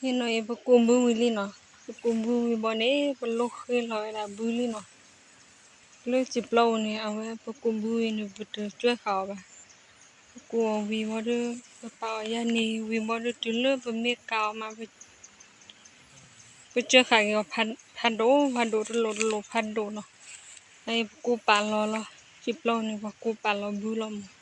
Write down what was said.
ဟ့ၣ်နီၤအံၤ ပကူးဘုဝံၤလံနီၤ, ပကူးဘုဝံၤဘီန့ၣ် ပလိၣ်ဃ့လီၤဝဲဒၣ်ဘုလံနီၤ. လၢစံာ်ပျီပူၤန့ၣ် အဝဲပကူးဘုဝံၤန့ၣ် ပတကၢဃာ်အီၤဘၣ်. ပကူးအီၤဝံၤဘီဒီး ပပာ်အီၤယဲၢ်နံၤဝံၤဘီဒီး တုၤလၢပမ့ၢ်ကၤအီၤမး ပကၢဃာ်က့ၤအီၤဖးဒိၣ်ဖးဒိၣ် တလိာ်တလိာ်ဖးဒိၣ်နီၤ. အအံၤပကူးပာ်လီၤလီၤ, စံာ်ပျီပူၤန့ၣ် ပကူးပာ်လီၤဘုလီၤမး.